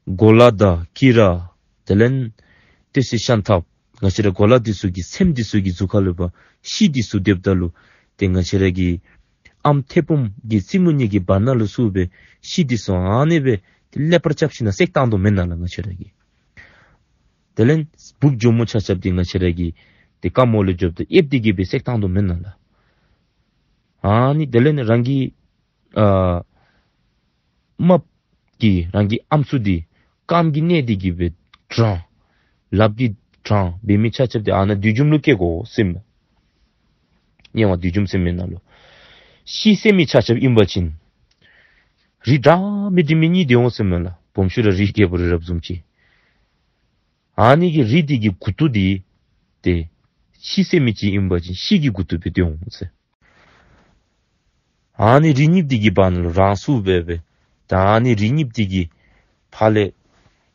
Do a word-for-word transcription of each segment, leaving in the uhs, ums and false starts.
གོ་ལ་དང་དཀྱི་ར་དེ་ལས་ཏེ་སི་ཤམ་ཐབས་ང་བཅས་ར་གོ་ལ་འདི་ཚུ་གི་ཚེམ་འདི་ཚུ་གི་གཟུགས་ཁ་ལུ་འབད་ཤི་འདི་ཚུ་སྡོདཔ་ད་ལུ་ཏེ་ང་བཅས་ར་གི་ཨམ་མཐེ་བོང་གི་རྩེ་མོ་གཉིས་ཀྱི་བར་ན་ལུ་ཚུ་སྦེ་ཤི་འདི་ཚུ་ཨ་ནི་སྦེ་ཏེ་ཀླད་པར་རྐྱབ་ཞིནམ་ལས་བསད་བཏང་དོ་མེན་ན་ལགས། ང་བཅས་ར་གི་དེ་ལས་འབུཔ་གྱོག་མོ་ཆ་ཁྱབ་འདི་ང་བཅས་ར་གི་ཏེ་རྐངམ་འོག་ལས་འགྱོཝ་ད་ཨེབ་སྟེ་གི་སྦེ་བསད་བཏང་དོ་མེན་ན་ལགས། ཨ་ནི་དེ་ལས་རང་གི་ཨ་རྨགཔ་གིས་རང་གི་ཨམ་སྲུ་འདི་རྐངམ་གིས་མནན་ཏེ་གི་སྦེ་དྲང་ལགཔ་གིས་དྲང་འབད་མི་ཆ་ཁྱབ་འདི་ཨ་ནཱ་བསྡུས་འཇོམས་ལུ་བཀལ་དགོ་ཟེར་མས། དམྱལ་བ་བསྡུས་འཇོམས་ཟེར་མི་ནང་ལུ་ཤི་བསད་མི་ཆ་ཁྱབ་ཨིན་པ་ཅིན་རི་འདྲ་མི་འདྲ་མི་གཉིས་སྡོད་འོང་ཟེར་མས་ལགས། སྦོམ་ཤོས་ར་རི་རྒྱལ་པོ་རི་རབ་བཟུམ་ཅིག། ཨ་ནི་གི་རི་འདི་གི་མགུ་ཏོ་འདི་ཏེ་ཤི་བསད་མི་ཅིག་ཨིན་པ་ཅིན་ཤི་གི་མགུ་ཏོ་སྦེ་སྡོད་འོང་ཟེར། ཨ་ནི་རི་གཉིསཔོ་འདི་གི་བར་ན་ལུ་རང་ཚུ་སྦེ་སྦེ་ད་ཨ་ནི་རི་གཉིསཔོ་འདི་གི་ཕར་ལས་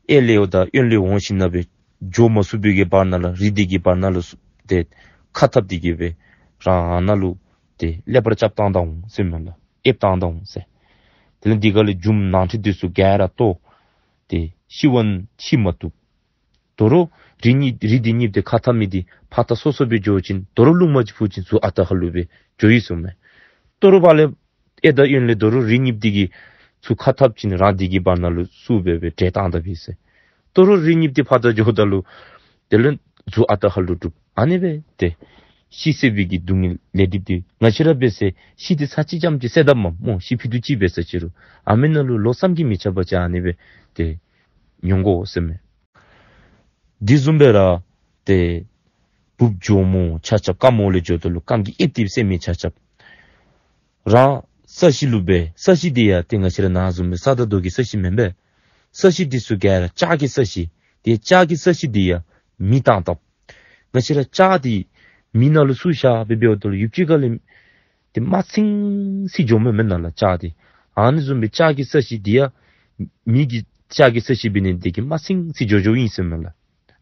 གཡས་ལས་དང་གཡོན་ལས་འོང་ཞིནམ་ལས་སྦེ་འགྱོ་མ་ཚུགས་པའི་གི་བར་ན་ལུ་རི་འདི་གི་བར་ན་ལུ་ཚུ་ཏེ་ཁ་འཐབ་སྟེ་གི་སྦེ་རང་ཨ་ནཱ་ལུ་ཏེ་ཀླད་པར་རྐྱབ་བཏང་ད་འོང་ཟེར་མས་ལགས། ཨེབ་བཏང་ད་འོང་ཟེར། དེ་ལས་འདི་ག་ལས་རྒྱུ་མ་ནང་ཁྲོལ་འདི་ཚུ་ག་ར་གཏོར་ཏེ་ཤི་བ་ཤི་མ་བཏུབ། དོ་རུང་རི་གཉིས་རི་འདི་གཉིསཔོ་འདི་ཁ་འཐབ་མི་འདི་ཕར་ད་སོ་སོ་སྦེ་འགྱོ་ཞིནམ་དོ་རུང་རླུང་མ་ཅིག་ཕུ་ཞིནམ་ཚུར་ཨ་རྟག་ཁ་ལུ་སྦེ་འགྱོ་ཡི་ཟེར་མས། དོ་རུང་ཕར་ལས་གཡས་དང་གཡོན་ལས་དོ་རུང་རི་གཉིསཔོ་འདི་གིས་ཚུར་ཁ་འཐབ་ཞིནམ་རང་འདི་གི་བར་ན་ལུ་ཚུ་སྦེ་སྦེ་བསད་བཏང་ད་པས་ཟེར། དོ་རུང་རི་གཉིསཔོ་འདི་ཕར་ད་འགྱོཝ་ད་ལུ་དེ་ལས་ཚུར་ཨ་རྟག་ཁ་ལུ་འདྲུབ། ཨ་ནི་སྦེ་ཏེ་ཤི་བསད་པའི་གི་སྡུག་བསྔལ་ལས་སྒྲིབ་འདི་ང་བཅས་ར་འབད་ཟེར་ཤི་འདི་ཚར་གཅིག་རྐྱངམ་ཅིག་བསད་དཔ་མས་སྨོ། ཤི་ཕྱེད་དུ་ཅིག་འབད་ས་ཅི་རུང་ཨ་ནི་ནང་ལུ་ལོ་བསམ་གྱིས་མི་ཁྱབ་པ་ཅིག་ཨ་ནི་སྦེ་ཏེ་མྱོང་དགོ་ཟེར་མས། འདི་བཟུམ་སྦེ་ར་ཏེ་འབུཔ་གྱོག་མོ་ཆ་ཁྱབ་རྐངམ་འོག་ལས་འགྱོཝ་ད་ལུ་རྐངམ་གིས་ཨེབ་སྟེ་བསད་མི་ཆ་ཁྱབ་རང་ས་གཞི་ལུ་སྦེ་ས་གཞི་འདི་ཡང་ཏེ་ང་བཅས་ར་ནཱ་བཟུམ་སྦེ་ས་དང་རྡོ་གི་ས་གཞི་མེན་པས། ས་གཞི་འདི་ཚུ་ག་ར་ལྕགས་ཀྱི་ས་གཞི། ཏེ་ལྕགས་ཀྱི་ས་གཞི་འདི་ཡང་མེ་བཏང་བཏངམ། ང་བཅས་ར་ལྕགས་འདི་མེ་ནང་ལུ་ཚུར་བཞག་སྦེ་འབདཝ་ད་ལུ་ཡུདཔ་ཅིག་ཁ་ལས་ཏེ་དམར་ཚིང་ཚིང་འགྱོཝ་མས་མེན་ན་ལགས་ལྕགས་འདི། ཨ་ནི་བཟུམ་སྦེ་ལྕགས་ཀྱི་ས་གཞི་འདི་ཡང་མེ་གིས་ལྕགས་ཀྱི་ས་གཞི་འབད་ནི་དེ་གིས་དམར་ཚིང་ཚིང་འགྱོ་འགྱོཝ་ཨིན་ཟེར་མས་ལགས།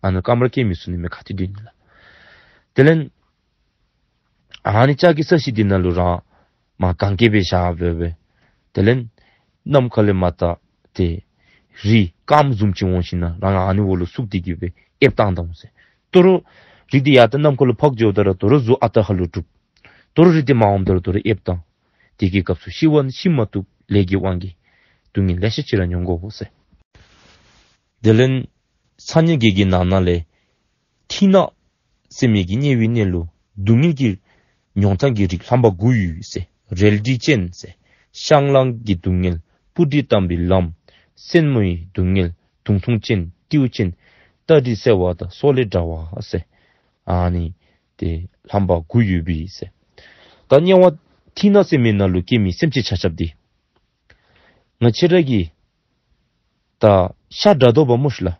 ཨ་ནཱ་རྐངམ་ར་བཀལ་མི་ཚུགས་ནི་མས། ཁ་ཐུག་སྡོད་ནི་ལགས། དེ་ལས་ཨ་ནི་ལྕགས་ཀྱི་ས་གཞི་འདི་ནང་ལུ་རང་མར་གན་རྐྱལ་སྦེ་བཞག་སྦེ་སྦེ་དེ་ལས་གནམ་ཁ་ལས་མར་ད་ཏེ་རི་རྐངམ་བཟུམ་ཅིག་འོང་ཞིནམ་ལས་རང་ཨ་ནི་འོག་ལུ་བཙུགས་ཏེ་གི་སྦེ་ཨེབ་བཏང་ད་འོང་ཟེར། དོ་རུང་རི་འདི་ཡར་ད་གནམ་ཁ་ལུ་འཕགས་འགྱོཝ་ད་ར་དོ་རུང་གཟུགས་ཨ་རྟག་ཁ་ལུ་འདྲུབ། དོ་རུང་རི་འདི་མར་འོངམ་ད་ར་དོ་རུང་ཨེབ་བཏང་། དེ་གི་སྐབས་སུ་ཤི་བ་ཤི་མ་བཏུབ་ལས་ཀྱི་དབང་གིས་སྡུག་བསྔལ་ལེ་ཤ་ཅིག་ར་མྱོང་དགོ་ཟེར། དེ་ལས་ཚ་དམྱལ་བརྒྱད་ཀྱི་ནང་ན་ལས་མཐིང་ནག་ཟེར་མི་གི་དམྱལ་བའི་གནས་ལུ་སྡུག་བསྔལ་གྱི་མྱོང་སྟངས་ཀྱི་རིགས་རྣམ་པ་དགུ་ཡོད་ཟེར། རལ་གྲི་ཅན་ཟེར། བཤང་ལམ་གྱི་སྡུག་བསྔལ། སྤུ་གྲི་བཏང་བའི་ལམ། སེན་མོའི་སྡུག་བསྔལ། མདུང་ཐུང་ཅན། རྟེའུ་ཅན། སྟ་གྲི་བསད་པ་དང་སོག་ལེ་འདྲ་བ་ཟེར། ཨ་ནི་ཏེ་རྣམ་པ་དགུ་ཡོད་པས་ཟེར། ད་དམྱལ་བ་མཐིང་ནག་ཟེར་མི་ནང་ལུ་སྐྱེ་མི་སེམས་ཅན་ཆ་ཁྱབ་འདི་ང་བཅས་ར་གི་ད་ཤ་དགྲ་དོ་བ་སྨོ་ཤིག་ལགས།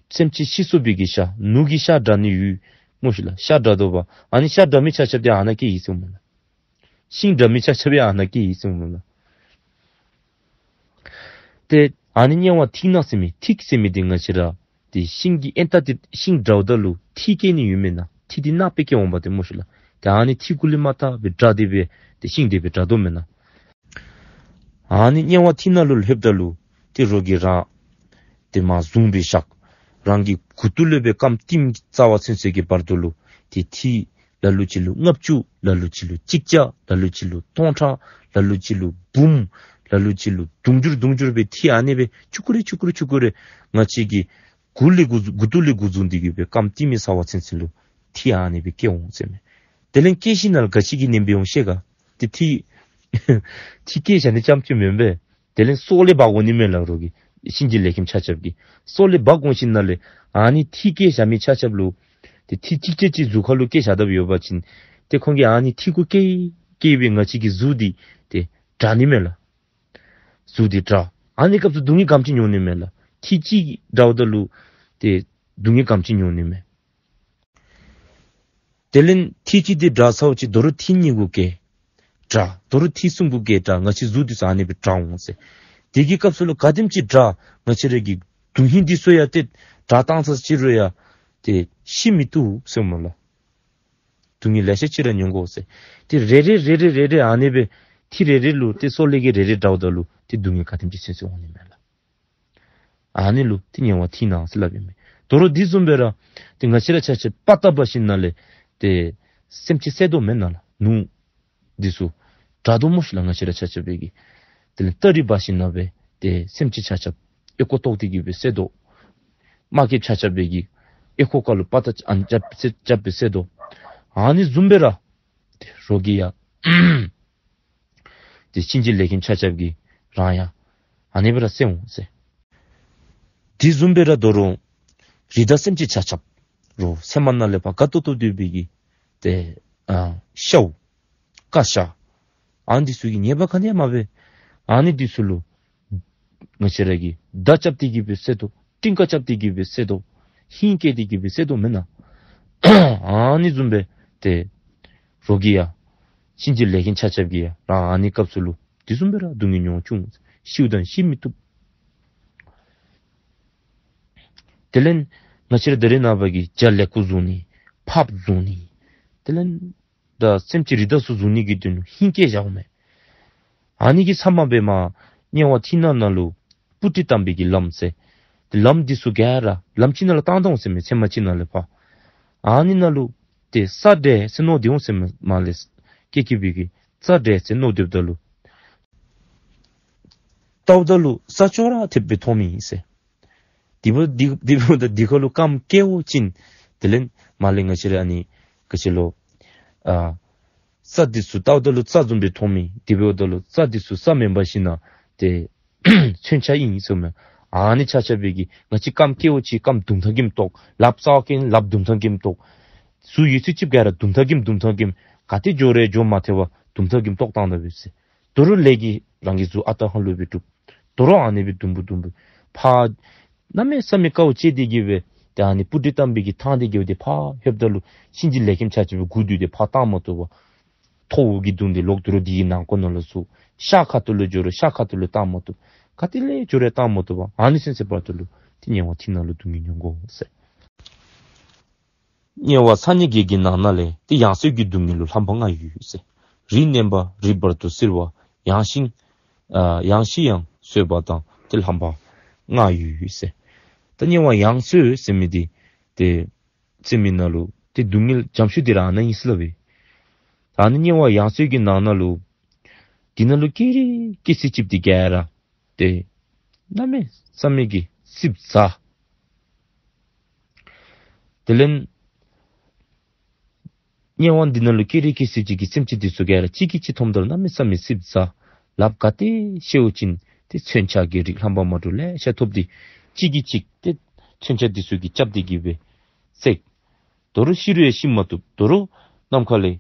སེམས་ཅན་ཤི་སོང་པའི་གི་ཤ་ནོར་གྱི་ཤ་དགྲ་ནི་ཡོད་སྨོ་ཤིག་ལགས། ཤ་དགྲ་དོ་བ་ཨ་ནི་ཤ་དགྲ་མི་ཆ་ཁྱབ་འདི་ཨ་ནཱ་སྐྱེ་ཡི་ཟེར་སྨོ་ལགས། ཤིང་དགྲ་མི་ཆ་ཁྱབ་འདི་ཨ་ནཱ་སྐྱེ་ཡི་ཟེར་སྨོ་ལགས། ཏེ་ཨ་ནི་དམྱལ་བ་མཐིང་ནག་ཟེར་མི་ཐིག་ཟེར་མི་འདི་ང་བཅས་ར་ཏེ་ཤིང་གི་ཨེན་ཏ་འདི་ཤིང་དགྲཝ་ད་ལུ་ཐིག་སྐྱེ་ནི་ཡོད་མེན་ན། ཐིག་འདི་ནག་པོ་སྐྱེ་འོང་བ་ཏེ་སྨོ་ཤིག་ལགས། ཏེ་ཨ་ནི་ཐིག་གུ་ལས་མར་ད་སྦེ་དགྲ་དེ་སྦེ་ཏེ་ཤིང་དེ་སྦེ་དགྲ་དོ་མེན་ན། ཨ་ནི་དམྱལ་བ་མཐིང་ནག་ལུ་ལྷོདཔ་ད་ལུ་ཏེ་རོགས་ཀྱིས་རང་ཏེ་མར་བཟུང་སྦེ་བཞག། རང་གི་མགུ་ཏོ་ལས་སྦེ་རྐངམ་ལྟེམ་རྩ་བ་ཚུན་ཚོད་ཀྱི་བར་དུ་ལུ་ཏེ་ཐིག་ལ་ལུ་ཅིག་ལུ་ལྔ་བཅུ། ལ་ལུ་ཅིག་ལུ་གཅིག་བརྒྱ། ལ་ལུ་ཅིག་ལུ་སྟོང་ཕྲག། ལ་ལུ་ཅིག་ལུ་འབུམ། ལ་ལུ་ཅིག་ལུ་དུང་ཕྱུར་དུང་ཕྱུར་སྦེ་ཐིག་ཨ་ནི་སྦེ་ཆུང་ཀུ་རེ་ཆུང་ཀུ་རེ་ཆུང་ཀུ་རེ་ང་བཅས་ཀྱི་མགུ་ལས་མགུ་མགུ་ཏོ་ལས་འགོ་བཟུང་སྟེ་གི་སྦེ་རྐངམ་ལྟེམ་རྩ་བ་ཚུན་ཚོད་ལུ་ཐིག་ཨ་ནི་སྦེ་སྐྱེ་འོང་ཟེར་མས། དེ་ལས་སྐྱེ་ཞིནམ་ལས་ག་ཅི་གིས་མནན་སྦེ་འོང་ཤེས་ག། ཏེ་ཐིག་ཐིག་སྐྱེ་བཞག་ནི་རྐྱངམ་ཅིག་མེན་པས། དེ་ལས་སོག་ལེ་འབག་འོང་ནི་མས་ལགས། རོགས་ཀྱི་གཤིན་རྗེ་ལས་མཁན་ཆ་ཁྱབ་ཀྱིས་སོག་ལེ་འབག་འོང་ཞིནམ་ལས་ཨ་ནི་ཐིག་སྐྱེ་བཞག་མི་ཆ་ཁྱབ་ལུ་ཏེ་ཐིག་གཅིག་གཅིག་གཅིག་གཟུགས་ཁ་ལུ་སྐྱེ་བཞག་དཔ་ཡོད་པ་ཅིན་ཏེ་ཁོང་གིས་ཨ་ནི་ཐིག་གུ་སྐྱེ་སྐྱེ་སྦེ་ང་བཅས་ཀྱི་གཟུགས་འདི་ཏེ་དྲ་ནི་མས་ལགས། གཟུགས་འདི་དྲ། ཨ་ནི་སྐབས་སུ་སྡུག་བསྔལ་ག་དེམ་ཅིག་མྱོང་ནི་མས་ལགས། ཐིག་གཅིག་དྲཝ་ད་ལུ་ཏེ་སྡུག་བསྔལ་ག་དེམ་ཅིག་མྱོང་ནི་མས། དེ་ལས་ཐིག་གཅིག་འདི་དྲ་ཚརཝ་ཅིག་དོ་རུང་ཐིག་གཉིས་གུ་སྐྱེ་དྲ། དོ་རུང་ཐིག་གསུམ་གུ་སྐྱེ་དྲ། ང་བཅས་གཟུགས་འདི་ཚུ་ཨ་ནི་སྦེ་དྲ་འོང་ཟེར། དེ་གི་སྐབས་སུ་ལུ་ག་དེམ་ཅིག་དྲ། ང་བཅས་ར་གི་དོན་ཧིང་འདི་ཚུ་ཡང་ཏེ་དྲ་བཏང་ཚར་ཅི་རུང་ཡང་ཏེ་ཤི་མི་བཏུབ་ཟེར་སྨོ་ལགས། སྡུག་བསྔལ་ལེ་ཤ་ཅིག་ར་མྱོང་དགོ་ཟེར། ཏེ་རེ་རེ་རེ་རེ་རེ་རེ་ཨ་ནི་སྦེ་ཐིག་རེ་རེ་ལུ་ཏེ་སོག་ལེ་གིས་རེ་རེ་དྲཝ་ད་ལུ་ཏེ་སྡུག་བསྔལ་ག་དེམ་ཅིག་ཚུན་ཚོད་འོང་ནི་མས་ལགས། ཨ་ནི་ལུ་ཏེ་དམྱལ་བ་མཐིང་ནག་ཟེར་སླབ་ཨིན་མས། དོ་རུང་འདི་བཟུམ་སྦེ་ར་ཏེ་ང་བཅས་ར་ཆ་ཁྱབ་དཔའ་རྟགས་འབད་ཞིནམ་ལས་ཏེ་སེམས་ཅན་བསད་དོ་མེན་ན་ལགས། ནོར་འདི་ཚུ་དྲག་དོ་སྨོ་ཤིག་ལགས། ང་བཅས་ར་ཆ་ཁྱབ་སྦེ་གིས་དེ་ལས་སྟ་རེ་འབག་ཞིནམ་སྦེ་ཏེ་སེམས་ཅན་ཆ་ཁྱབ་ཨོལ་ཀོ་བཏོག་སྟེ་གིས་སྦེ་བསད་དོ། དམག་རྐྱབ་ཆ་ཁྱབ་སྦེ་གིས་ཨོལ་ཀོ་ཁ་ལུ་དཔའ་རྟགས་ཨ་ནི་རྐྱབ་སྦེ་རྐྱབ་སྦེ་བསད་དོ། ཨ་ནི་བཟུམ་སྦེ་ར་ཏེ་རོགས་ཀྱིས་ཡང་ཏེ་གཤིན་རྗེ་ལས་མཁན་ཆ་ཁྱབ་ཀྱིས་རང་ཡང་ཨ་ནི་སྦེ་ར་བསད་འོང་ཟེར། དེ་བཟུམ་སྦེ་ར་དོ་རུང་རི་དྭགས་སེམས་ཅན་ཆ་ཁྱབ་རོགས་མཚན་མ་ནང་ལས་ཕར་དགའ་ཏོག་ཏོ་སྡོད་པའི་གི་ཏེ་ཨ་ཤཝ་ཀ་ཤ་ཨ་ནི་འདི་ཚུ་གིས་ཉེས་པ་ག་ནི་ཡང་མ་འབད། ཨ་ནི་འདི་ཚུ་ལུ་ང་བཅས་ར་གིས་མདའ་རྐྱབ་སྟེ་གིས་སྦེ་བསད་དོ། གླིང་ག་རྐྱབ་སྟེ་གིས་སྦེ་བསད་དོ། ཧིང་བཀལ་ཏེ་གིས་སྦེ་བསད་དོ་མེན་ན། ཨ་ནི་བཟུམ་སྦེ་ཏེ་རོགས་ཀྱིས་ཡང་གཤིན་རྗེ་ལས་མཁན་ཆ་ཁྱབ་ཀྱིས་ཡང་རང་ཨ་ནི་སྐབས་སུ་ལུ་དེ་བཟུམ་སྦེ་ར་སྡུག་བསྔལ་མྱོང་བྱུང་། ཤིཝ་ད་ཤི་མི་བཏུབ། དེ་ལས་ང་བཅས་ར་ད་རེས་ནངས་པ་གི་བྱ་ལེགས་པོ་བཟུང་ནི་ཕགཔ་བཟུང་ནི་དེ་ལས་ད་སེམས་ཅན་རི་དྭགས་ཚུ་བཟུང་ནི་གི་དོན་ལུ་ཧིང་བཀལ་བཞགཔ་མས། ཨ་ནི་གི་མཚམས་མ་སྦེ་མར་དམྱལ་བ་མཐིང་ནག་ནང་ལུ་སྤུ་གྲི་བཏང་པའི་གི་ལམ་ཟེར། ཏེ་ལམ་འདི་ཚུ་ག་ར་ལམ་ཅིག་ནང་ལུ་བཏང་ད་འོང་ཟེར་མས། ཚལ་མ་ཅིག་ནང་ལས་ཕར་ཨ་ནི་ནང་ལུ་ཏེ་ས་འདྲེ་ཟེར་མནོ་སྟེ་འོང་ཟེར་མས། མར་ལས་སྐྱེ་སྐྱེ་བའི་གི་ས་འདྲེ་ཟེར་མནོ་སྡོདཔ་ད་ལུ་བལྟཝ་ད་ལུ་ས་ཅོག་ར་འཐདཔ་སྦེ་མཐོང་མི་ཟེར། དེ་འབདཝ་ད་དེ་འབདཝ་ད་དེ་ཁར་ལུ་རྐངམ་བཀལ་བ་ཅིན་དེ་ལས་མར་ལས་ང་བཅས་ར་ཨ་ནི་ག་ཅི་ལོ་ཨ་རྩྭ་འདི་ཚུ་བལྟཝ་ད་ལུ་རྩྭ་བཟུམ་སྦེ་མཐོང་མི། དེ་འབདཝ་ད་ལུ་རྩྭ་འདི་ཚུ་རྩྭ་མེན་པར་ཞིན་ན་ཏེ་མཚོན་ཆ་ཨིན་ཟེར་མས། ཨ་ནི་ཆ་ཁྱབ་སྦེ་གིས་ང་བཅས་རྐངམ་བཀལ་བ་ཅིན་རྐངམ་དུམ་ཐག་གིས་བཏོག། ལགཔ་རྩཝ་བཀལ་ལགཔ་དུམ་ཐག་གིས་བཏོག། གཟུགས་ཡོད་ཚད་ཅིག་ག་ར་དུམ་ཐག་གིས་དུམ་ཐག་གིས་ག་ཏེ་འགྱོ་རུང་འགྱོ་མ་ཐེག་པར་དུམ་ཐག་གིས་བཏོག་བཏང་ད་པས་ཟེར། དོ་རུང་ལས་ཀྱིས་རང་གི་གཟུགས་ཨ་རྟག་ཧ་ལུགས་སྦེ་གྲུབ། དོ་རུང་ཨ་ནི་སྦེ་དུམ་བུ་དུམ་བུ་ཕར་གནམ་མེད་ས་མེད་དཀའཝ་སྤྱད་དེ་གིས་སྦེ་ཏེ་ཨ་ནི་སྤུ་གྲི་བཏང་པའི་གི་ཐང་འདི་གི་འོག་ཏེ་ཕར་ལྷོདཔ་ད་ལུ་གཤིན་རྗེ་ལས་མཁན་ཆ་ཁྱབ་སྦེ་སྒུག་སྡོད་དེ་ཕར་བཏང་མ་བཏུབ་པར་ཐོག་འོག་གི་དུང་འདི་ལོག། དོ་རུང་འདི་གི་ནང་ཁོག་ནང་ལུ་ཚུད། ཤ་ཁ་ཐུག་ལུ་འགྱོ་རུང་ཤ་ཁ་ཐུག་ལུ་བཏང་མ་བཏུབ། ག་ཏེ་ལས་འགྱོ་རུང་བཏང་མ་བཏུབ་པར་ཨ་ནི་ཚུན་ཚོད་བར་དུ་ལུ་ཏེ་དམྱལ་བ་མཐིང་ནག་ལུ་སྡུག་བསྔལ་མྱོང་དགོ་ཟེར། དམྱལ་བ་ཚ་དམྱལ་བརྒྱད་ཀྱི་ནང་ན་ལས་ཏེ་ཡང་གསོད་ཀྱི་སྡུག་བསྔལ་ལུ་རླམ་པ་ལྔ་ཡོད་ཟེར། རིགས་མནན་པ། རིགས་བར་དུ་གསིལ་བ། ཡང་ཤི་ཨ་ཡང་ཤི་ཡང་གསོད་པ་དང་ཏེ་རླམ་པ་ལྔ་ཡོད་ཟེར། ད་དམྱལ་བ་ཡང་གསོད་ཟེར་མི་འདི་ཏེ་ཟེར་མི་ནང་ལུ་ཏེ་སྡུག་བསྔལ་འཇམ་ཤོས་འདི་ར་ཨ་ནཱ་ཨིན་ཟེར་སླབ་པས། ད་ཨ་ནི་དམྱལ་བ་ཡང་གསོད་ཀྱི་ནང་ན་ལུ་འདི་ནང་ལུ་སྐྱེ་རིགས་སྐྱེ་ཚད་ཅིག་འདི་ག་ར་ཏེ་གནམ་མེད་ས་མེད་ཀྱི་སིབ་ཟ། དེ་ལས་དམྱལ་བ་འདི་ནང་ལུ་སྐྱེ་རིགས་སྐྱེ་ཚད་ཅིག་གི་སེམས་ཅན་འདི་ཚུ་ག་ར་གཅིག་གིས་གཅིག་མཐོངམ་ད་ལུ་གནམ་མེད་ས་མེད་སིབ་ཟ། ལགཔ་ག་ཏེ་བཤེད་བ་ཅིན་ཏེ་མཚོན་ཆ་གི་རིགས་རླམ་པ་མ་འདྲཝ་ལེ་ཤ་ཐོབ་སྟེ་གཅིག་གིས་གཅིག་ཏེ་མཚོན་ཆ་འདི་ཚུ་གིས་རྐྱབ་སྟེ་གིས་སྦེ་བསད། དོ་རུང་ཤི་རུང་ཡང་ཤི་མ་བཏུབ། དོ་རུང་ནམ་མཁའ་ལས་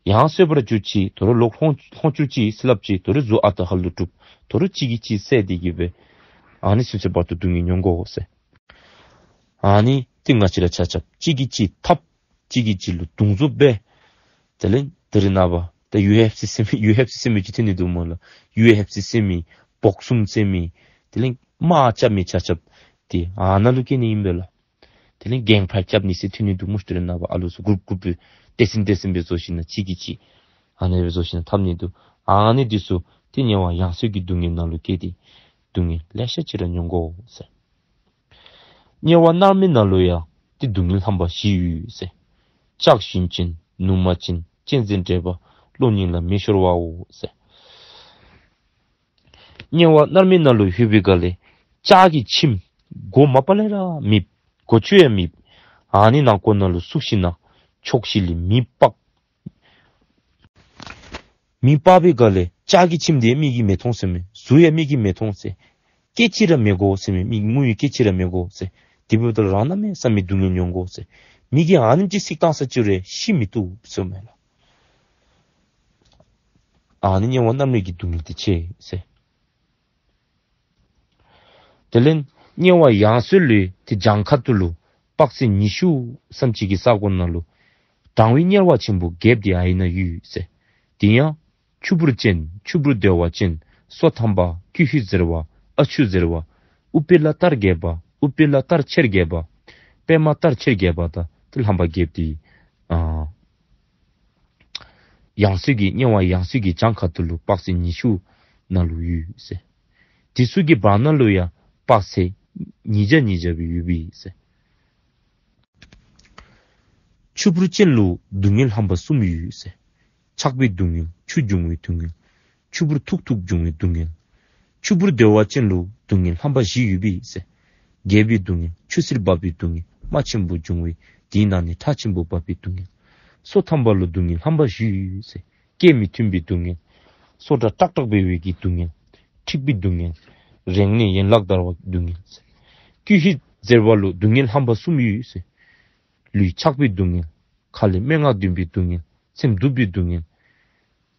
ཡང་གསོད་པར་གྱུར་ཅིག། དོ་རུང་ལོག་ལྷོང་ལྷོང་བཅུག་ཅིག་ཟེར་སླབ་ཅི། དོ་རུང་གཟུགས་ཨ་རྟག་ཧ་ལུགས་གྲུབ། དོ་རུང་གཅིག་གིས་གཅིག་བསད་དེ་གིས་སྦེ་ཨ་ནི་ཚུན་ཚོད་བར་དུ་སྡུག་བསྔལ་མྱོང་དགོ་ཟེར། ཨ་ནི་ཏེ་ང་བཅས་ར་ཆ་ཁྱབ་གཅིག་གིས་གཅིག་འཐབ། གཅིག་གིས་གཅིག་ལུ་རྡུང་རྡོབ་འབད། དེ་ལས་ད་རེས་ནངས་པ་ད་ཡུ་ཨེཕ་སི་ཟེར་མི་ཡུ་ཨེཕ་སི་ཟེར་མི་ཅིག་ཐོན་ནི་འདུག་སྨོ་ལགས། ཡུ་ཨེཕ་སི་ཟེར་མི་བོག་སིང་ཟེར་མི་དེ་ལས་དམག་རྐྱབ་མི་ཆ་ཁྱབ་ཏེ་ཨ་ནཱ་ལུ་སྐྱེ་ནི་ཨིན་པས་ལགས། དེ་ལས་གེང་ཕའིཊ་རྐྱབ་ནི་ཟེར་ཐོན་ནི་འདུག་སྨོ་ཤིག། ད་རེས་ནངས་པ་ཨ་ལུ་ཚུ་གུརུབ་གུརུབ་སྦེ་སྡེ་ཚན་སྡེ་ཚན་སྦེ་བཟོ་ཞིནམ་ལས་གཅིག་གིས་གཅིག་ཨ་ནི་སྦེ་བཟོ་ཞིནམ་ལས་འཐབ་ནི་འདུག། ཨ་ནི་འདི་ཚུ་ཏེ་དམྱལ་བ་ཡང་གསོད་ཀྱི་སྡུག་བསྔལ་ནང་ལུ་སྐྱེས་ཏེ་སྡུག་བསྔལ་ལེ་ཤ་ཅིག་ར་མྱོང་དགོ་ཟེར། དམྱལ་བ་མནར་མེད་ནང་ལུ་ཡང་ཏེ་སྡུག་བསྔལ་རླམ་པ་བཞི་ཡོད་ཟེར། ལྕགས་ཞུན་ཅན། ནུ་མ་ཅན། གཅན་གཟན་བྲེད་པ། གློ་སྙིང་ལ་མེ་ཤོར་བའོ་ཟེར། དམྱལ་བ་མནར་མེད་ནང་ལུ་ལྷོད་པའི་སྒང་ལས་ལྕགས་ཀྱི་ཁྱིམ་སྒོ་མ་པ་ལས་ར་མེདཔ། སྒོ་ཅུང་ཡང་མེདཔ། ཨ་ནི་ནང་ཁོག་ནང་ལུ་ཚུད་ཞིནམ་ལས་ཕྱོགས་བཞི་ལས་མེ་སྤར། མེ་སྤར་བའི་སྒང་ལས་ལྕགས་ཀྱི་ཁྱིམ་འདི་མིག་གིས་མི་མཐོང་ཟེར་མས། གཟུགས་ཡང་མིག་གིས་མི་མཐོང་ཟེར། སྐད་ཅིག་ར་མི་གོ་ཟེར་མས། མི་ངུ་བའི་སྐད་ཅིག་ར་མི་གོ་ཟེར། དེ་འབདཝ་ད་རང་གནམ་མེད་ས་མེད་སྡུག་བསྔལ་མྱོང་དགོ་ཟེར། མི་གིས་ཨ་ནེམ་ཅིག་ཚིག་བཏང་ས་ཅིག་རུང་ཤི་མི་བཏུབ་ཟེར་མས་ལགས། ཨ་ནི་དམྱལ་བ་མནར་མེད་ཀྱི་སྡུག་བསྔལ་འདི་ཆེ་ཟེར། དེ་ལས་དམྱལ་བ་ཡང་གསོད་ལུ་ཏེ་གྱངས་ཁ་ཐུག་ལུ་དཔག་ཚད་ཉི་ཤུ་ཙམ་ཅིག་གི་ས་གོ་ནང་ལུ་གྲང་བའི་དམྱལ་བ་ཆེན་པོ་བརྒྱད་འདི་ཨ་ནཱ་ཡོད་ཟེར། དེ་ཡང་ཆུ་བུར་ཅན། ཆུ་བུར་རྡོལ་བ་ཅན། སོ་ཐམ་པ། ཀྱི་ཧུད་ཟེར་བ། ཨ་ཆུ་ཟེར་བ། ཨུཏྤལ་གཏར་རྒྱས་པ། ཨུཏྤལ་གཏར་ཆེར་རྒྱས་པ། པདྨ་གཏར་ཆེར་རྒྱས་པ་དང་ཏེ་རླམ་པ་བརྒྱད་འདི་ཨ་ཡང་གསོད་ཀྱི་དམྱལ་བ་ཡང་གསོད་ཀྱི་གྱངས་ཁ་ཐུག་ལུ་དཔག་ཚད་ཉི་ཤུ་ནང་ལུ་ཡོད་ཟེར། དེ་ཚུ་གི་བར་ན་ལུ་ཡང་དཔག་ཚད་ ཉིས་བརྒྱ་ཉིས་བརྒྱ་སྦེ་ཡོད་པས་ཟེར། ཆུ་བུར་ཅན་ལུ་སྡུག་བསྔལ་རྣམ་པ་གསུམ་ཡོད་ཟེར། ཆགས་པའི་སྡུག་བསྔལ། ཆུ་འབྱུང་བའི་སྡུག་བསྔལ། ཆུ་བུར་ཐུག་ཐུག་འབྱུང་བའི་སྡུག་བསྔལ། ཆུ་བུར་བདེ་བ་ཅན་ལུ་སྡུག་བསྔལ་རྣམ་པ་བཞི་ཡོད་པས་ཟེར། རྒྱས་པའི་སྡུག་བསྔལ། ཆུ་སེར་འབབ་པའི་སྡུག་བསྔལ། རྨ་ཆེན་པོ་འབྱུང་བའི་དེའི་ནང་ནས་ཁྲག་ཆེན་པོ་འབབ་པའི་སྡུག་བསྔལ། སོ་ཐམ་པ་ལུ་སྡུག་བསྔལ་རྣམ་པ་བཞི་ཡོད་ཟེར། སྐད་མི་མཐུན་པའི་སྡུག་བསྔལ། སོ་སྒྲ་ཏག་ཏག་འབད་བའི་གི་སྡུག་བསྔལ། འཁྲིག་པའི་སྡུག་བསྔལ། རེག་ནས་ཡན་ལག་འདར་བའི་སྡུག་བསྔལ། ཀྱི་ཧུད་ཟེར་བ་ལུ་སྡུག་བསྔལ་རྣམ་པ་གསུམ་ཡོད་ཟེར། ལུས་ཆགས་པའི་སྡུག་བསྔལ། ཁ་ལས་སྨྲེ་སྔགས་འདོན་པའི་སྡུག་བསྔལ། སེམས་སྡུག་པའི་སྡུག་བསྔལ།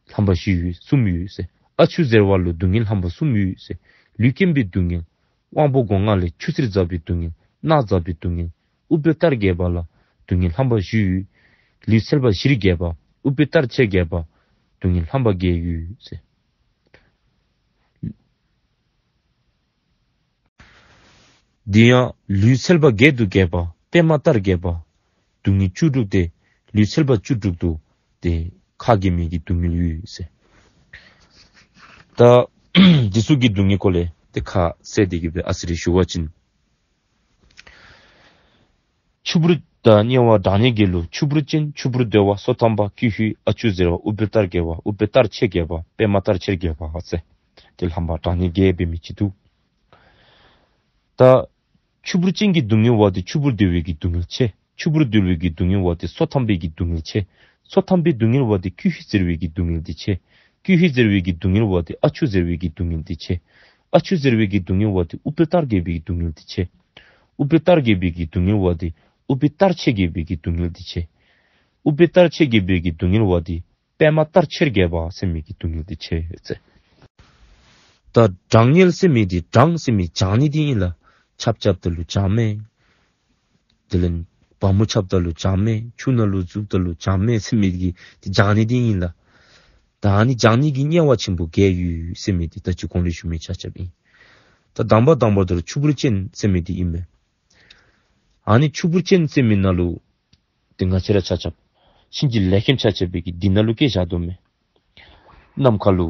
རྣམ་པ་བཞི་ཡོད། གསུམ་ཡོད་ཟེར། ཨ་ཆུ་ཟེར་བ་ལུ་སྡུག་བསྔལ་རྣམ་པ་གསུམ་ཡོད་ཟེར། ལུས་སྐེམ་པའི་སྡུག་བསྔལ། དབང་པོ་སྒོ་ལྔ་ལས་ཆུ་སེར་འཛག་པའི་སྡུག་བསྔལ། རྣག་འཛག་པའི་སྡུག་བསྔལ། ཨུཏྤལ་གཏར་རྒྱས་པ་ལ་སྡུག་བསྔལ་རྣམ་པ་བཞི་ཡོད། ལུས་སེལ་བ་བཞིར་རྒྱས་པ། ཨུཏྤལ་གཏར་ཆེར་རྒྱས་པ། སྡུག་བསྔལ་རྣམ་པ་བརྒྱད་ཡོད་ཟེར། དེ་ཡང་ལུས་སེལ་བ་བརྒྱད་དུ་རྒྱས་པ། པདྨ་ལྟར་རྒྱས་པ། སྡུག་བསྔལ་བཅུ་དྲུག་སྟེ། ལུས་སེལ་བ་བཅུ་དྲུག་ཏུ་ཏེ་ཁ་གྱེས་མི་གི་སྡུག་བསྔལ་ཡོད་ཟེར། ད་འདི་ཚུ་གི་སྡུག་བསྔལ་སྐོར་ལས་ཏེ་ཁ་གསལ་ཏེ་གི་སྦེ་ཨ་ཙི་རེ་ཞུ་བ་ཅིན། ཆུ་བུར་དང་དམྱལ་བ་གྲངས་སྙེད་བརྒྱད་ལུ་ཆུ་བུར་ཅན། ཆུ་བུར་བདེ་བ། སོ་ཐམ་པ། ཀྱི་ཧུད། ཨ་ཆུ་ཟེར་བ། ཨུཏྤལ་གཏར་རྒྱས་པ། ཨུཏྤལ་གཏར་ཆེར་རྒྱས་པ། པདྨ་གཏར་ཆེར་རྒྱས་པ་ཟེར། ཏེ་རྣམ་པ་གྲངས་སྙེད་བརྒྱད་འབད་མི་ཅིག་འདུག། ད་ཆུ་བུར་ཅན་གྱི་སྡུག་བསྔལ་བ་དེ་ཆུ་བུར་བདེ་བའི་གི་སྡུག་བསྔལ་ཆེ། ཆུ་བུར་བདེ་བའི་གི་སྡུག་བསྔལ་བ་དེ་སོ་ཐམ་པའི་གི་སྡུག་བསྔལ་ཆེ། སོ་ཐམ་པའི་སྡུག་བསྔལ་བ་དེ་ཀྱི་ཧུད་ཟེར་བའི་གི་སྡུག་བསྔལ་དེ་ཆེ། ཀྱི་ཧུད་ཟེར་བའི་གི་སྡུག་བསྔལ་བ་དེ་ཨ་ཆུ་ཟེར་བའི་གི་སྡུག་བསྔལ་དེ་ཆེ། ཨ་ཆུ་ཟེར་བའི་གི་སྡུག་བསྔལ་བ་དེ་ཨུཏྤལ་གཏར་རྒྱས་པའི་གི་སྡུག་བསྔལ་དེ་ཆེ། ཨུཏྤལ་གཏར་རྒྱས་པའི་གི་སྡུག་བསྔལ་བ་དེ་ཨུཏྤལ་གཏར་ཆེར་རྒྱས་པའི་གི་སྡུག་བསྔལ་དེ་ཆེ། ཨུཏྤལ་གཏར་ཆེར་རྒྱས་པའི་གི་སྡུག་བསྔལ་བ་དེ་པདྨ་གཏར་ཆེར་རྒྱས་པ་ཟེར་མི་གི་སྡུག་བསྔལ་དེ་ཆེ་ཟེར། ད་གྲངས་སྙེད་ཟེར་མི་དེ་གྲངས་ཟེར་མི་གྲངས་ནི་དེ་ཨིན་ལགས། ཆརཔ་རྐྱབ་ད་ལུ་གྲངས་མས། དེ་ལས་བ་མོ་ཆགས་ད་ལུ་གྲངས་མས། ཆུ་ནང་ལུ་འཛུལ་ད་ལུ་གྲངས་མས་ཟེར་མི་གི་དེ་གྲངས་ནི་དེ་ཨིན་ལགས། ད་ཨ་ནི་གྲངས་ནི་གི་དམྱལ་བ་ཆེན་པོ་བརྒྱད་ཡོད་ཟེར་མི་དེ་ད་ཅི་གོང་ལུ་ཞུ་མི་ཆ་ཁྱབ་ཨིན། ད་དང་པ་དང་པ་དེ་ཆུ་བུར་ཅན་ཟེར་མི་དེ་ཨིན་མས། ཨ་ནི་ཆུ་བུར་ཅན་ཟེར་མི་ནང་ལུ་དེ་ང་བཅས་ར་ཆ་ཁྱབ་གཤིན་རྗེ་ལས་མཁན་ཆ་ཁྱབ་འབད་གི་དེ་ནང་ལུ་སྐྱེས་བཞག་དོ་མས། ནམ་མཁའ་ལུ་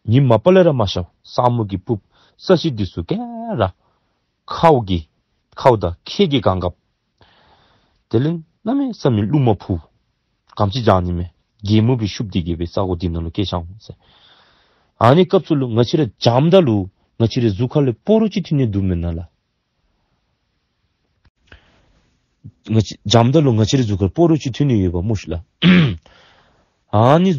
ཉིམ་མ་པ་ལས་ར་མ་ཤར། ས་སྨུག་གིས་སྤུབས། ས་གཞི་འདི་ཚུ་ག་ར་ཁཝ་གིས་ཁཝ་དང་ཁྱེགས་ཀྱིས་གང་ག། དེ་ལས་གནམ་མེད་ས་མེད་རླུང་མ་ཕུ། གངམ་ཅིག་གྲངས་ནི་མས། རྒྱལ་མོ་སྦེ་ཤུབ་སྟེ་གི་སྦེ་ས་གོ་འདི་ནང་ལུ་སྐྱེས་བཞག་ཟེར། ཨ་ནི་སྐབས་སུ་ལུ་ང་བཅས་ར་འཇམ་ད་ལུ་ང་བཅས་རའི་གཟུགས་ཁ་ལས་སྤོ་རོ་ཅིག་ཐོན་ནི་འདུག་མེན་ན་ལགས། ང་བཅས་འཇམ་ད་ལུ་ང་བཅས་རའི་གཟུགས་ཁར་སྤོ་རོ་ཅིག་ཐོན་ནི་ཡོདཔ་སྨོ་ཤིག་ལགས། ཨ་ནི་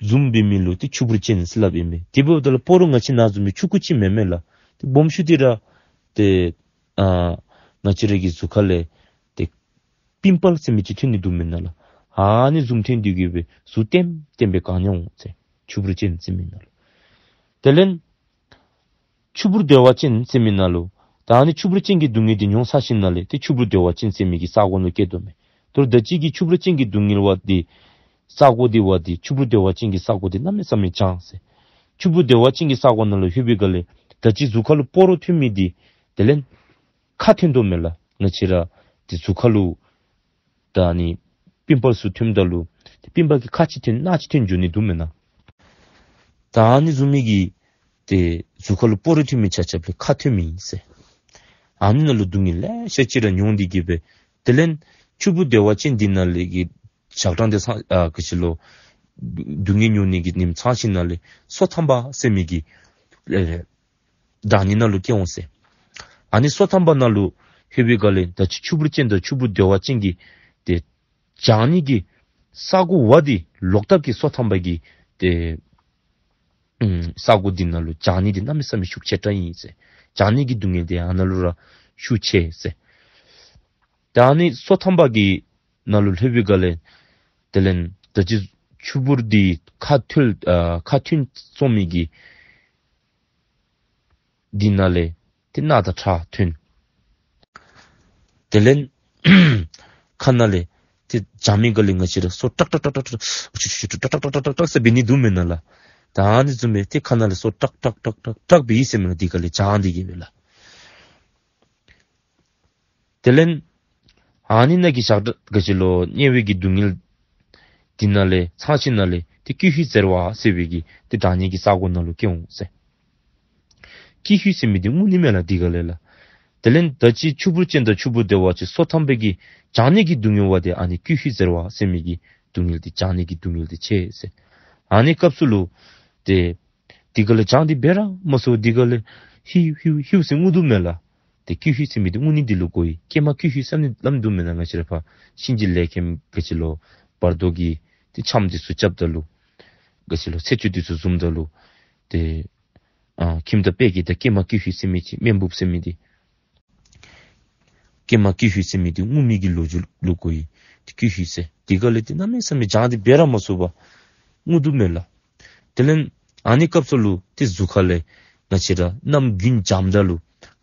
བཟུམ་འབད་མི་ལུ་ཏེ་ཆུ་བུར་ཅན་ཟེར་སླབ་ཨིན་མས། དེ་འབདཝ་ད་ལུ་སྤོ་རོ་ང་བཅས་ནང་བཟུམ་མའི་ཆུང་ཀུ་ཅིག་མེན་མས་ལགས། ཏེ་སྦོམ་ཤོས་འདི་ར་ཏེ་ཨ་ང་བཅས་རའི་གི་གཟུགས་ཁ་ལས་ཏེ་པིམ་པཱལ་ཟེར་མི་ཅིག་ཐོན་ནི་འདུག་མེན་ན་ལགས། ཨ་ནི་བཟུམ་ཐོན་ཏེ་གི་སྦེ་གཟུགས་ལྟེམ་ལྟེམ་སྦེ་གང་ནི་འོང་ཟེར། ཆུ་བུར་ཅན་ཟེར་མི་ནང་ལུ། དེ་ལས་ཆུ་བུར་བདེ་བ་ཅན་ཟེར་མི་ནང་ལུ། ད་ཨ་ནི་ཆུ་བུར་ཅན་གྱི་སྡུག་བསྔལ་འདི་མྱོང་ཚར་ཞིནམ་ལས་ཏེ་ཆུ་བུར་བདེ་བ་ཅན་ཟེར་མི་གི་ས་གོ་ནང་ལུ་སྐྱེ་དོ་མས། དོ་རུང་ད་ཅི་གི་ཆུ་བུར་ཅན་གྱི་སྡུག་བསྔལ་བ་འདི་ས་གོ་འདི་བ་འདི་ཆུ་བུར་བདེ་བ་ཅན་གྱི་ས་གོ་འདི་གནམ་མེད་ས་མེད་གྲང་ཟེར། ཆུ་བུར་བདེ་བ་ཅན་གྱི་ས་གོ་ནང་ལུ་ལྷོད་པའི་སྒང་ལས་ད་ཅི་གཟུགས་ཁ་ལུ་སྤོ་རོ་ཐོན་མི་འདི་དེ་ལས་ཁ་ཐོན་དོ་མས་ལགས། ང་བཅས་ར་ཏེ་གཟུགས་ཁ་ལུ་ད་ཨ་ནི་པིམ་པཱལ་ཚུ་ཐོནམ་ད་ལུ་ཏེ་པིམ་པཱལ་གྱི་ཁ་ཅིག་ཐོན་སྣ་ཅིག་ཐོན་འགྱོ་ནི་འདུག་མེན་ན། ད་ཨ་ནི་བཟུམ་མའི་གི་ཏེ་གཟུགས་ཁ་ལུ་སྤོ་རོ་ཐོན་མི་ཆ་ཁྱབ་ལུ་ཁ་ཐོན་མི་ཨིན་ཟེར། ཨ་ནི་ནང་ལུ་སྡུག་བསྔལ་ལེ་ཤ་ཅིག་ར་མྱོང་སྟེ་གི་སྦེ་དེ་ལས་ཆུ་བུར་བདེ་བ་ཅན་འདི་ནང་ལས་ཀྱི་ཞག་གྲངས་འདི་ཚང་ཨ་ག་ཅི་ལོ་སྡུག་བསྔལ་མྱོང་ནི་གི་ཉིནམ་ཚང་ཞིནམ་ལས་སོ་ཐམ་པ་ཟེར་མི་གི་ཨེ་གྲངས་ནི་ནང་ལུ་སྐྱེ་འོང་ཟེར། ཨ་ནི་སོ་ཐམ་པ་ནང་ལུ་ལྷོད་པའི་སྒང་ལས་ད་ཅི་ཆུ་བུར་ཅན་དང་ཆུ་བུར་བདེ་བ་ཅན་གྱི་ཏེ་གྲངས་ནི་གི་ས་གོ་བ་འདི་ལོག་ལྟབ་ཀྱིས་སོ་ཐམ་པ་གི་ཏེ་ཨུམ་ས་གོ་འདི་ནང་ལུ་གྲངས་ནི་འདི་གནམ་མེད་ས་མེད་ཤུགས་ཆེ་དྲགས་ཨིན་ཟེར། གྲངས་ནི་གི་སྡུག་བསྔལ་འདི་ཨ་ནཱ་ལུ་ར་ཤུགས་ཆེ་ཟེར། ད་ཨ་ནི་སོ་ཐམ་པ་གི་ནང་ལུ་ལྷོད་པའི་སྒང་ལས་དེ་ལས་ད་ཅི་ཆུ་བུར་འདི་ཁ་ཐོན་ཨ་ཁ་ཐོན་སོང་མི་གི་འདི་ནང་ལས་ཏེ་རྣག་དང་ཁྲག་ཐོན། དེ་ལས་ཁ་ནང་ལས་ཏེ་འཇམ་མི་སྒང་ལས་ང་བཅས་ར་སོ་ཀྲག་ཀྲག་ཀྲག་ཀྲག་ཀྲག་ཀྲག་ཀྲག་ཟེར་འབད་ནི་འདུག་མེན་ན་ལགས། ད་ཨ་ནི་བཟུམ་སྦེ་ཏེ་ཁ་ནང་ལས་སོ་ཀྲག་ཀྲག་ཀྲག་ཀྲག་ཀྲག་འབད་ཡི་ཟེར་མེན་ན། འདི་སྒང་ལས་གྲངས་འདི་གིས་སྦེ་ལགས། དེ་ལས་ཨ་ནི་ནང་གི་ཞག་གྲངས་ག་ཅི་ལོ་དམྱལ་བའི་གི་སྡུག་བསྔལ་འདི་ནང་ལས་ཚང་ཞིནམ་ལས་ཏེ་ཀྱི་ཧུད་ཟེར་བ་ཟེར་བའི་གི་ཏེ་གྲངས་ནི་གི་ས་གོ་ནང་ལུ་སྐྱེ་འོང་ཟེར། ཀྱི་ཧུད་ཟེར་མི་འདི་རྔུ་ནི་མས་ལགས། འདི་སྒང་ལས་ལགས། དེ་ལས་ད་ཅི་ཆུ་བུར་ཅན་དང་ཆུ་བུར་དེ་བ་ཅིན་སོ་ཐམ་པའི་གི་བྱང་ནད་ཀྱི་སྡུག་བསྔལ་བ་དེ་ཨ་ནི་ཀུ་ཤུ་ཟེར་བ་ཟེར་མི་གི་སྡུག་བསྔལ་དེ་བྱང་ནད་ཀྱི་སྡུག་བསྔལ་དེ་ཆེ་ཟེར། ཨ་ནི་སྐབས་སུ་ལུ་ཏེ་དེ་ག་ལས་བྱང་དེ་འབད་ར་མ་ཚུགས་དེ་ག་ལས་ཧིའུ་ཧིའུ་ཧིའུ་ཟེར་རྔུ་དོ་མས་ལགས། ཏེ་ཀུ་ཤུ་ཟེར་མི་དེ་རྔུ་ནི་དེ་ལུ་གོ་ཡི། ཀྱེ་མ་ཀུ་ཤུ་ཟེར་ནི་སླབ་དོ་མེན་ན། ང་བཅས་ར་ཕར་གཤིན་རྗེ་ལས་མཁན་ག་ཅི་ལོ་བར་དོ་གི་ཏེ་འཆམ་དེ་ཚུ་རྐྱབ་ད་ལུ་ག་ཅི་ལོ་ཚེ་ཆུ་དེ་ཚུ་བཟུམ་ད་ལུ་ཏེ་ཨ་ཁྱིམ་བདག་དཔལ་གྱི་བདག་ཀྱེ་མ་ཀུ་ཤུ་ཟེར་མི་ཅིག་སྨན་འབུབ་ཟེར་མི་དེ། ཀྱེ་མ་ཀུ་ཤུ་ཟེར་མི་དེ་རྔུ་མི་གི་ལོ་རྒྱུས་ལུ་གོ་ཡི། ཏེ་ཀུ་ཤུ་ཟེར་དེ་ག་ལས་ཏེ་གནམ་མེད་ས་མེད་བྱང་དེ་འབད་ར་མ་ཚུགས་པར་རྔུ་དོ་མས་ལགས། དེ་ལས་ཨ་ནི་སྐབས་སུ་ལུ་ཏེ་གཟུགས་ཁ་ལས་ང་བཅས་ར་གནམ་དགུན་འཇམ་ད་ལུ་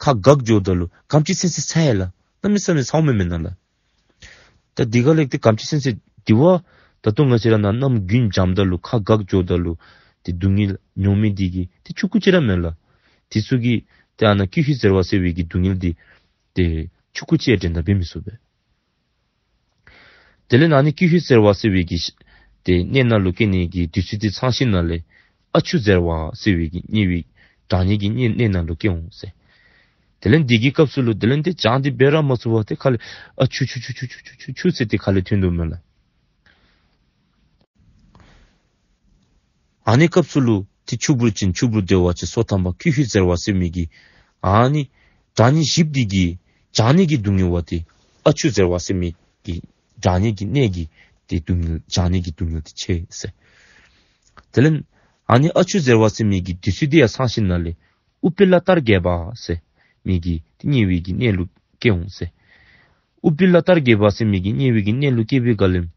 ཁ་འགག་འགྱོཝ་ད་ལུ་གམ་ཅི་སེང་སེང་ཚ་ཡི་ལགས། གནམ་མེད་ས་མེད་ཚཝ་མས་མེན་ན་ལགས། ད་དེ་ག་ལས་ཏེ་གམ་ཅི་སེང་སེང་དེ་བ་ད་ལྟོ་ང་བཅས་ར་ནང་གནམ་དགུན་འཇམ་ད་ལུ་ཁ་འགག་འགྱོཝ་ད་ལུ་ཏེ་སྡུག་བསྔལ་མྱོང་མི་དེ་གིས་ཏེ་ཆུང་ཀུ་ཅིག་ར་མེན་ལགས། དེ་ཚུ་གིས་ཏེ་ཨ་ནཱ་ཀུ་ཤུ་ཟེར་བ་ཟེར་བའི་གི་སྡུག་བསྔལ་དེ་ཏེ་ཆུང་ཀུ་ཅིག་ཡང་འགྲན་ཟླ་འབད་མི་ཚུགས་པས། དེ་ལས་ཨ་ནི་ཀུ་ཤུ་ཟེར་བ་ཟེར་བའི་གི་ཏེ་གནས་ནང་ལུ་སྐྱེ་ནི་གི་དུས་ཚོད་དེ་ཚང་ཞིནམ་ལས་ཨ་ཆུ་ཟེར་བ་ཟེར་བའི་གི་དམྱལ་བའི་གྲང་དམྱལ་གྱི་གནས་གནས་ནང་ལུ་སྐྱེ་འོང་ཟེར། དེ་ལས་དེ་གི་སྐབས་སུ་ལུ་དེ་ལས་ཏེ་བྱང་དེ་འབད་ར་མ་ཚུགས་པར་ཏེ་ཁ་ལས་ཨ་ཆུ་ཆུ་ཆུ་ཆུ་ཟེར་ཏེ་ཁ་ལས་ཐོན་དོ་མས་ལགས། ཨ་ནི་སྐབས་སུ་ལུ་ཏེ་ཆུ་བུར་ཅན་ཆུ་བུར་དེ་བ་ཅིན་སོ་ཐམ་པ་ཀུ་ཤུ་ཟེར་བ་ཟེར་མི་གི་ཨ་ནི་གྲང་དམྱལ་བཞི་པོ་དེ་གི་བྱང་ནད་ཀྱི་སྡུག་བསྔལ་བ་དེ་ཨ་ཆུ་ཟེར་བ་ཟེར་མི་གི་གྲང་དམྱལ་གྱི་གནས་ཀྱི་ཏེ་སྡུག་བསྔལ་བྱང་ནད་ཀྱི་སྡུག་བསྔལ་དེ་ཆེ་ཟེར། དེ་ལས་ཨ་ནི་ཨ་ཆུ་ཟེར་བ་ཟེར་མི་གི་དུས་ཚོད་དེ་ཡང་ཚང་ཞིནམ་ལས་ཨུཏྤལ་ལྟར་རྒྱས་པ་ཟེར་མི་གི་ཏེ་དམྱལ་བའི་གི་གནས་ལུ་སྐྱེ་འོང་ཟེར། ཨུཏྤལ་ལྟར་རྒྱས་པ་ཟེར་མི་གི་དམྱལ་བའི་གི་གནས་ལུ་སྐྱེ་བའི་སྒང་ལས་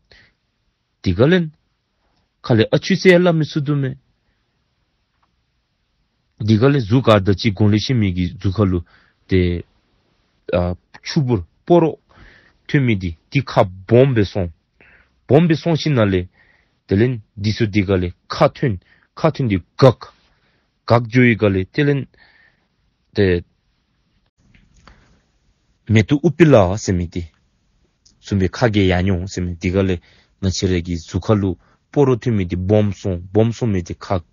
དེ་ག་ལས་ཁ་ལས་ཨ་ཆུ་ཟེར་ཡང་སླབ་མི་ཚུགས་དོ་མས། དེ་ག་ལས་གཟུགས་ཁ་ད་ཅི་གོང་ལས་བཤད་མི་གི་གཟུགས་ཁ་ལུ་ཏེ་ཨ་ཆུ་བུར་སྤོ་རོ་ཐོན་མི་དེ་དེ་ཁ་སྦོམ་སྦེ་སོང་། སྦོམ་སྦེ་སོང་ཞིནམ་ལས་དེ་ལས་དེ་ཚུ་དེ་ག་ལས་ཁ་ཐོན་ཁ་ཐོན་དེ་འགག་འགག་འགྱོ་བའི་སྒང་ལས་དེ་ལས་ཏེ་མེ་ཏོག་ཨུཏྤལ་ཟེར་མི་དེ་བཟུམ་སྦེ་ཁ་གྱེས་ཡར་འོང་ཟེར་མི་དེ་ག་ལས་ང་བཅས་ར་གི་གཟུགས་ཁ་ལུ་སྤོ་རོ་ཐོན་མི་དེ་སྦོམ་སོང་། སྦོམ་སོང་མི་དེ་ཁ་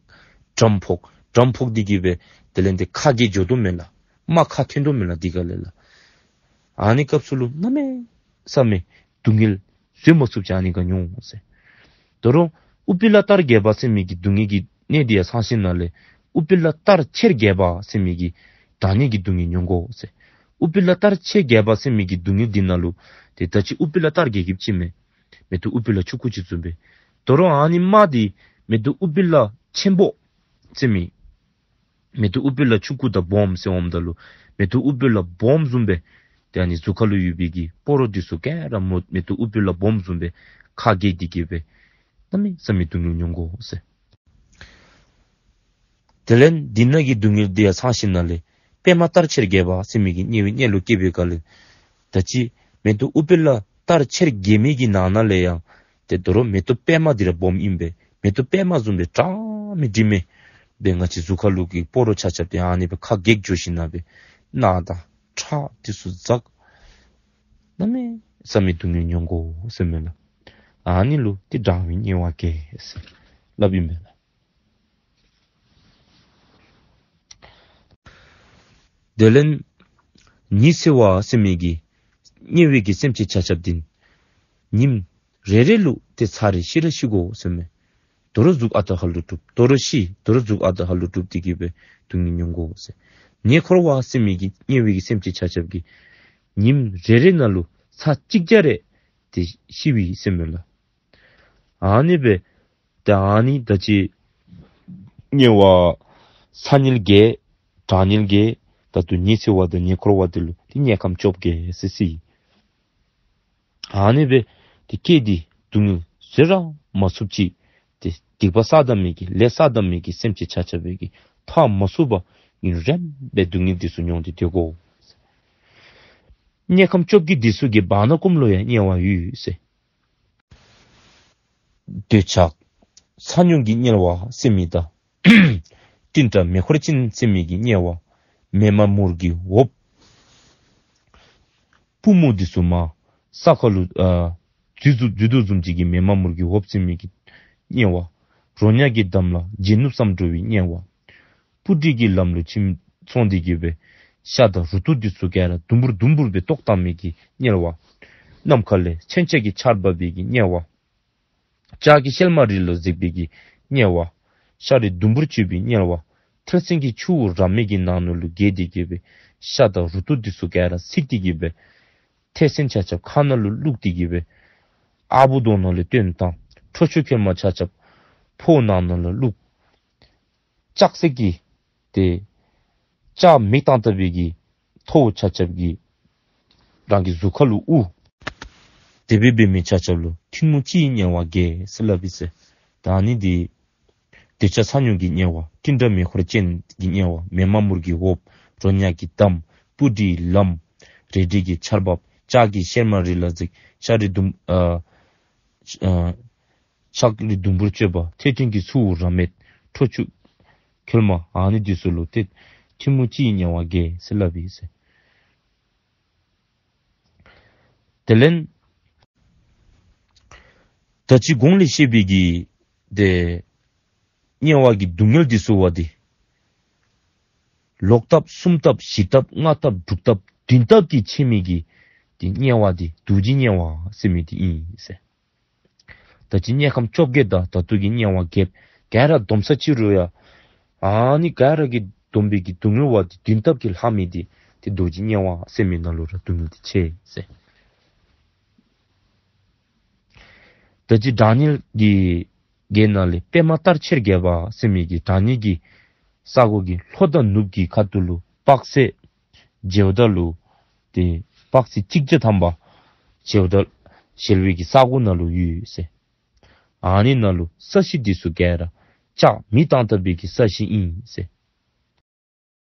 འགྲམ་ཕོག། འགྲམ་ཕོག་དེ་གིས་སྦེ་དེ་ལས་ཏེ་ཁ་གྱེས་འགྱོ་དོ་མས་ལགས། རྨ་ཁ་ཐོན་དོ་མས་ལགས་དེ་ག་ལས་ལགས། ཨ་ནི་སྐབས་སུ་ལུ་གནམ་མེད་ས་མེད་སྡུག་བསྔལ་བཟོད་མ་ཚུགསཔ་ཅིག་ཨ་ནི་ཁར་མྱོང་འོང་ཟེར། དོ་རུང་ཨུཏྤལ་ལྟར་རྒྱས་པ་ཟེར་མི་གི་སྡུག་བསྔལ་གྱི་གནས་དེ་ཡང་ཚང་ཞིནམ་ལས་ཨུཏྤལ་ལྟར་ཆེར་རྒྱས་པ་ཟེར་མི་གི་གྲང་དམྱལ་གྱི་སྡུག་བསྔལ་མྱོང་དགོ་ཟེར། ཨུཏྤལ་ལྟར་ཆེར་རྒྱས་པ་ཟེར་མི་གི་སྡུག་བསྔལ་དེ་ནང་ལུ་ཏེ་ད་ཅི་ཨུཏྤལ་ལྟར་རྒྱས་རྒྱསཔ་ཅིག་མས། མེ་ཏོག་ཨུཏྤལ་ཆུང་ཀུ་ཅིག་བཟུམ་སྦེ། དོ་རུང་ཨ་ནི་རྨ་དེ་མེ་ཏོག་ཨུཏྤལ་ཆེན་པོ་ཟེར་མི་མེ་ཏོག་ཨུཏྤལ་ཆུང་ཀུ་དང་སྦོམ་ཟེར་འོངམ་ད་ལུ་མེ་ཏོག་ཨུཏྤལ་སྦོམ་བཟུམ་སྦེ་ཏེ་ཨ་ནི་གཟུགས་ཁ་ལུ་ཡོད་པའི་གི་སྤོ་རོ་དེ་ཚུ་ག་ར་མོ་མེ་ཏོག་ཨུཏྤལ་སྦོམ་བཟུམ་སྦེ་ཁ་གྱེས་དེ་གིས་སྦེ་གནམ་མེད་ས་མེད་སྡུག་བསྔལ་མྱོང་དགོ་ཟེར། དེ་ལས་དེ་ནང་གི་སྡུག་བསྔལ་དེ་ཡང་ཚང་ཞིནམ་ལས་པདྨ་ལྟར་ཆེར་རྒྱས་པ་ཟེར་མི་གི་དམྱལ་བའི་གནས་ལུ་སྐྱེ་བའི་སྒང་ལས་ད་ཅི་མེ་ཏོག་ཨུཏྤལ་ལྟར་ཆེར་རྒྱས་མི་གི་ནང་ན་ལས་ཡང་ཏེ་དོ་རུང་མེ་ཏོག་པདྨ་དེ་ར་སྦོམ་ཨིན་པས། མེ་ཏོག་པདྨ་བཟུམ་སྦེ་བཀྲ་མི་དྲི་མི་སྦེ་ང་བཅས་གཟུགས་ཁ་ལུ་གི་སྤོ་རོ་ཆ་ཁྱབ་དེ་ཨ་ནི་སྦེ་ཁ་གྱེས་འགྱོ་ཞིནམ་སྦེ་རྣག་དང་ཁྲག་དེ་ཚུ་འཛག། གནམ་མེད་ས་མེད་སྡུག་བསྔལ་མྱོང་དགོ་ཟེར་མས་ལགས། ཨ་ནི་ལུ་ཏེ་གྲང་བའི་དམྱལ་བ་སྐྱེ་ཟེར་སླབ་ཨིན་པས་ལགས། དེ་ལས་ཉི་ཚེ་བ་ཟེར་མི་གི་དམྱལ་བའི་གི་སེམས་ཅན་ཆ་ཁྱབ་དེ་ཉིནམ་རེ་རེ་ལུ་ཏེ་ཚར་རེ་ཤི་ར་ཤི་དགོ་ཟེར་མས། དོ་རུང་གཟུགས་ཨ་རྟག་ཧ་ལུགས་གྲུབ། དོ་རུང་ཤི། དོ་རུང་གཟུགས་ཨ་རྟག་ཧ་ལུགས་གྲུབ་དེ་གིས་སྦེ་སྡུག་བསྔལ་མྱོང་དགོ་ཟེར། ཉེ་འཁོར་བ་ཟེར་མི་གི་དམྱལ་བའི་གི་སེམས་ཅན་ཆ་ཁྱབ་ཀྱིས་ཉིནམ་རེ་རེ་ནང་ལུ་ཚར་གཅིག་བརྒྱ་རེ་ཏེ་ཤི་བའི་ཟེར་མས་ལགས། ཨ་ནི་སྦེ་ཏེ་ཨ་ནི་ད་ཅི་དམྱལ་བ་ཚ་དམྱལ་བརྒྱད་གྲང་དམྱལ་བརྒྱད་ད་ལྟོ་ཉི་ཚེ་བ་དང་ཉེ་འཁོར་བ་དེ་ལུ་ཏེ་དམྱལ་ཁམས་བཅོ་བརྒྱད་ཟེར་ཟེར་ཨིན། ཨ་ནི་སྦེ་ཏེ་སྐྱེས་ཏེ་སྡུག་བསྔལ་བཟོད་ར་མ་ཚུགསཔ་ཅིག་ཏེ་སྡིག་པ་བསགས་དང་མི་གི་ལས་བསགས་དང་མི་གི་སེམས་ཅན་ཆ་ཁྱབ་ཀྱིས་ཐར་མ་ཚུགས་པར་ཡུན་རིངམོ་སྦེ་སྡུག་བསྔལ་དེ་ཚུ་མྱོང་སྟེ་སྡོད་དགོ། དམྱལ་ཁམས་བཅོ་བརྒྱད་དེ་ཚུ་གི་བར་ན་ཀུན་ལུ་ཡང་དམྱལ་བ་ཡོད་ཟེར། འདོད་ཆགས་ཚ་སྨྱུག་གི་དམྱལ་བ་ཟེར་མི་དང་། སྤྲིན་བྲལ་མེ་འཁོར་ཅན་ཟེར་མི་གི་དམྱལ་བ། མེ་མ་མུར་གྱི་འོབས། པུས་མོ་དེ་ཚུ་མར་ས་ཁ་ལུ་ཨ་འཛུལ་འཛུལ་འཛུལ་དོ་བཟུམ་ཅིག་གི་མེ་མ་མུར་གྱི་འོབས་ཟེར་མི་གི་དམྱལ་བ། རོ་མྱགས་ཀྱི་འདམ་ལ་བརྗེད་ནུབ་བསམ་འགྲོ་བའི་དམྱལ་བ། སྤུ་གྲི་གི་ལམ་ལུ་ཁྱིམ་ཚང་དེ་གིས་སྦེ་ ཤ་དང་རུ་ཏོ་འདི་ཚུ་ག་ར་དུམ་བུར་དུམ་བུར་སྦེ་བཏོག་བཏང་མི་གི་དམྱལ་བ། ནམ་མཁའ་ལས་མཚོན་ཆ་གིས་ཆརཔ་འབབ་པའི་གི་དམྱལ་བ། ལྕགས་ཀྱི་ཤེལ་མ་རི་ལ་གཟིགས་པའི་གི་དམྱལ་བ། ཤ་རུས་དུམ་བུར་གཅོད་པའི་དམྱལ་བ། ཐལ་སེང་གི་ཆུ་བོ་རབ་མེད་ཀྱི་ནང་ན་ལུ་འགྱེལ་ཏེ་གི་སྦེ་ཤ་དང་རུ་ཏོ་འདི་ཚུ་ག་ར་བསྲེགས་ཏེ་གི་སྦེ་ཐལ་སེང་ཆ་ཁྱབ་ཁ་ནང་ལུ་བླུགས་ཏེ་གི་སྦེ་ཨ་བུ་དོང་ནང་ལུ་བཏོན་བཏང་། ཁྲོ་ཆུ་ཁོལ་མ་ཆ་ཁྱབ་ཕོཝ་ནང་ན་ལུ་བླུགས། ལྕགས་སྲེག་གི་ཏེ་ལྕགས་མེ་བཏང་བཏང་བའི་གི་ཐོཝ་ཆ་ཁྱབ་ཀྱིས་རང་གི་གཟུགས་ཁ་ལུ་དབུར། དེ་སྦེ་འབད་མི་ཆ་ཁྱབ་ལུ་ཐུན་མོང་སྤྱིའི་དམྱལ་བ་བརྒྱད་ཟེར་སླབ་ཨིན་ཟེར། ད་ཨ་ནི་འདི་འདོད་ཆགས་ཚ་སྨྱུག་གི་དམྱལ་བ། སྤྲིན་བྲལ་མེ་འཁོར་ཅན་གྱི་དམྱལ་བ། མེ་མ་མུར་གྱི་འོབས། རོ་མྱགས་ཀྱི་འདམ། སྤུ་གྲིའི་ལམ། རལ་གྲི་གི་ཆརཔ། ལྕགས་ཀྱི་ཤེལ་མ་རི་ལ་གཟིགས། ཤ་རུས་དུམ་ཨ་ཨ་ཤ་རུས་དུམ་བུར་གཅོད་པ། ཐལ་སེང་གི་ཆུ་བོ་རབ་མེད། ཁྲོ་ཆུ་ཁོལ་མ། ཨ་ནི་འདི་ཚུ་ལུ་ཏེ་ཐུན་མོང་སྤྱིའི་དམྱལ་བ་བརྒྱད་ཟེར་སླབ་ཨིན་ཟེར། དེ་ལས་ད་ཅི་གོང་ལས་བཤད་པའི་གི་ཏེ་དམྱལ་བ་གི་སྡུག་བསྔལ་འདི་ཚུ་བ་འདི་ལོག་ལྟབ་གསུམ་ལྟབ་བཞི་ལྟབ་ལྔ་ལྟབ་དྲུག་ལྟབ་བདུན་ལྟབ་ཀྱིས་ཕྱེ་མི་གི་ཏེ་དམྱལ་བ་འདི་རྡོ་རྗེ་དམྱལ་བ་ཟེར་མི་འདི་ཨིན་ཟེར། ད་ཅི་དམྱལ་ཁམས་བཅོ་བརྒྱད་དང་ད་ལྟོ་གི་དམྱལ་བ་བརྒྱད་ག་ར་བསྡོམས་ས་ཅིག་རུང་ཡང་ཨ་ནི་ག་ར་གིས་བསྡོམས་པའི་གི་སྡུག་བསྔལ་བ་འདི་བདུན་ལྟབ་ཀྱིས་ལྷག་མི་འདི་ཏེ་རྡོ་རྗེ་དམྱལ་བ་ཟེར་མི་ནང་ལུ་ར་སྡུག་བསྔལ་འདི་ཆེ་ཟེར། ད་ཅི་བྲག་དམྱལ་གྱི་གི་ནང་ལས་པདྨ་ལྟར་ཆེར་རྒྱས་པ་ཟེར་མི་གི་བྲག་དམྱལ་གྱི་ས་གོ་གི་ལྷོ་དང་ནུབ་ཀྱི་ཁ་ཐུག་ལུ་དཔག་ཚད་བྱེ་བ་དག་ལུ་ཏེ་དཔག་ཚད་གཅིག་བརྒྱ་ཐམ་པ་བྱེ་བ་དག་གཞལ་བའི་གི་ས་གོ་ནང་ལུ་ཡོད་ཟེར། ཨ་ནི་ནང་ལུ་ས་གཞི་འདི་ཚུ་ག་ར་ལྕགས་མེ་བཏང་བཏང་བའི་གི་ས་གཞི་ཨིན་ཟེར།